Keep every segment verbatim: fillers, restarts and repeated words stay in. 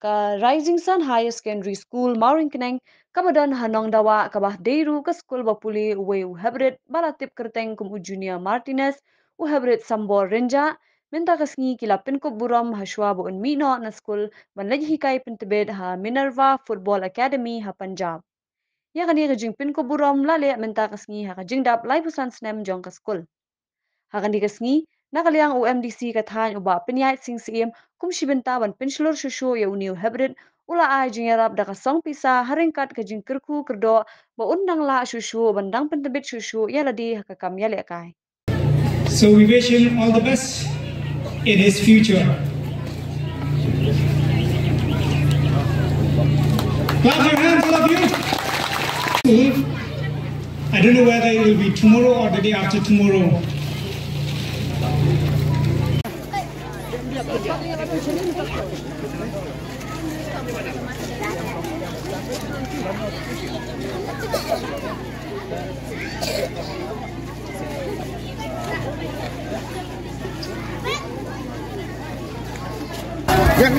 Ka Rising Sun Higher Secondary School Mawryngkneng kaba don ha Nongdawa kaba dei ruh ka skul ba pule uwei u heprit ba la tip kyrteng kum u Junior Martinez, u heprit Sambor Rynjah, mynta ka sngi ki la pynkup burom ha shuwa ba un mih noh na skul ban leit hikai pyntbit ha Minerva Football Academy ha Punjab. Ïa kane ka jingpynkup burom la leh mynta ka sngi ha ka jingdap laiphew san snem jong ka skul. Ha kane ka sngi, na ka liang u M D C ka thaiñ u Bah Pynïaid Sing Syiem, kum shi bynta ban pynshlur shuh shuh ïa une u heprit, u la ai jingïarap da ka song pisa ha ryngkat ka jingkyrkhu kyrdoh ba un nang lah shuh shuh ban dang pyntbit shuh shuh ïa lade ha ka kam ïalehkai. So we wish him all the best in his future. Clap your hands, all of you. I don't know whether it will be tomorrow or the day after tomorrow.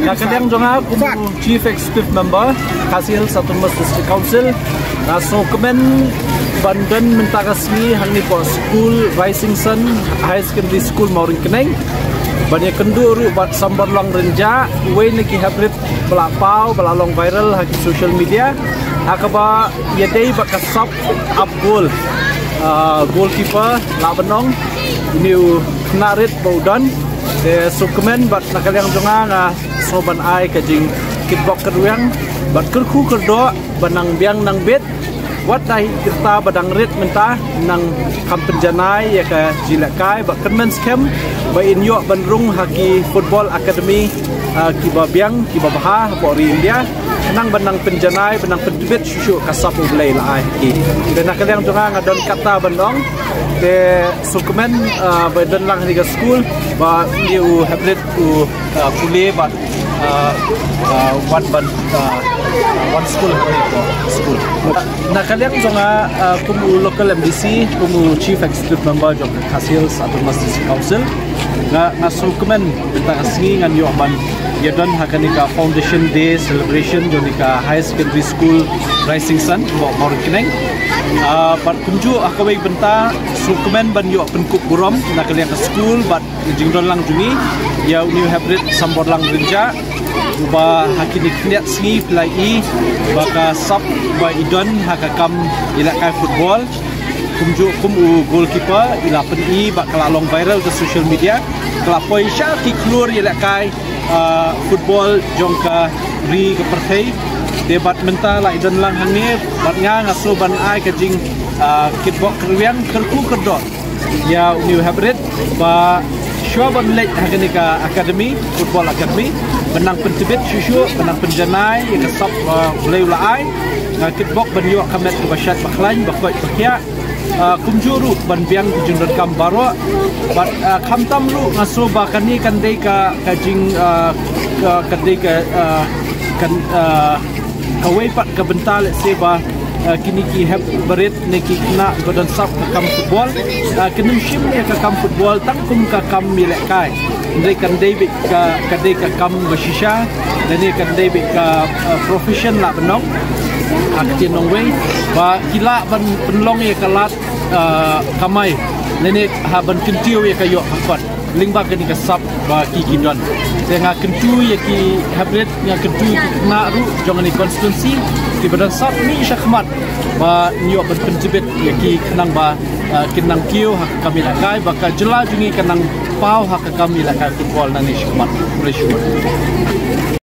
Na ka liang jong nga kum u Chief Executive Member Khasi Hills Autonomous District Council, nga sngewkmen ban don mynta ka sngi hangne ha skul Rising Sun Higher Secondary School Mawryngkneng ban ïakynduh ruh bad Samborlong Rynjah, uwei na ki heprit ba la paw, ba la long viral ha ki social media, ha kaba ïadei bad ka sap ap gol. Ah, goalkeeper lah ban ong, une u khynnah rit ba u don. Te sngewkmen bad na ka liang jong nga nga sngew ban ai ka jingkitbok kyrwiang bad kyrkhu kyrdoh ban nang biang nang bit. Wat la hi katta ba dang rit mynta, nang kham pynjanai ïa ka jingïalehkai bad kyrmen skhem ba in ïoh ban rung ha ki football academy, ah, kiba biang, kiba bha hapoh ri India. Khnang ban nang pynjanai, ban nang pyntbit shuh shuh ka sap U Blei la ai ha ki. Te na ka liang jong nga nga don katta ban ong. Te sngewkmen, ah, ba don lang ha kane ka skul, ba une u heprit u, ah, pule bad, ah, ah, wan ban, ah, wan skul ha kane ka skul. Na ka liang jong nga, ah, kum u local M D C, kum u Chief Executive Member jong ka Khasi Hills Autonomous District Council, nga, nga sngewkmen mynta ka sngi ngan ïoh ban ïadon ha kane ka Foundation Day celebration jong kane ka Higher Secondary School Rising Sun, Mawryngkneng. Ah, bad kumjuh ha kawei bynta sngewkmen ban ïoh pynkup burom na ka liang ka skul bad ka jingdon lang jong ngi ïa une u heprit Samborlong Rynjah, uba ha kine ki khyndiat sngi phi la ïohi ba ka sap ba i don ha ka kam ïalehkai football. Kumjuh kum u goalkeeper i la pyni ba ka la long viral ha social media, ka la poi sha ki khlur ïalehkai, ah, football jong ka ri ka pyrthei. Te bad mynta la i don lang hangne bad nga, nga sngew ban ai ka jing, ah, kitbok kyrwiang, kyrkhu kyrdoh ïa une u heprit ba shuwa ban leit ha kane ka academy, football academy, ban nang pyntbit shuh shuh, ban nang pynjanai ïa ka sap, ah, U Blei u la ai. Nga kitbok ban ïoh ka met kaba shait ba khlaiñ, ba koit ba khiah. Ah, kumjuh ruh ban biang ka jingdonkam baroh. Bad, ah, khamtam ruh nga sngew ba kane kan dei ka, ka jing, ah, ka, kan dei ka, ah, kan, ah, kawei pat ka bynta lehse ba, ah, kine ki hep barit ne ki khynnah ba don sap ka kam football, ah, kin ym shim ïa ka kam football tang kum ka kam ïalehkai. Hynrei kan dei beit ka, ka dei ka kam ba shisha, lane kan dei beit ka, ah, profession lah ban ong ha ka ktien nongwei, ba ki lah ban pynlong ïa ka lad, ah, kamai, lane ha ban kyntiew ïa ka ïoh ka kot lyngba kane ka sap ba ki ki don. Te nga kyntu ïa ki heprit, nga kyntu ïa ki khynnah ruh jong kane ka constituency kiba don sap, mih shakhmat ban ïoh ban pyntbit ïa ki khnang ba, ah, kin nang kiew ha ka kam ïalehkai, ba ka jylla jong ngi kan nang paw ha ka kam ïalehkai football nangne shakhmat. Khublei shibun.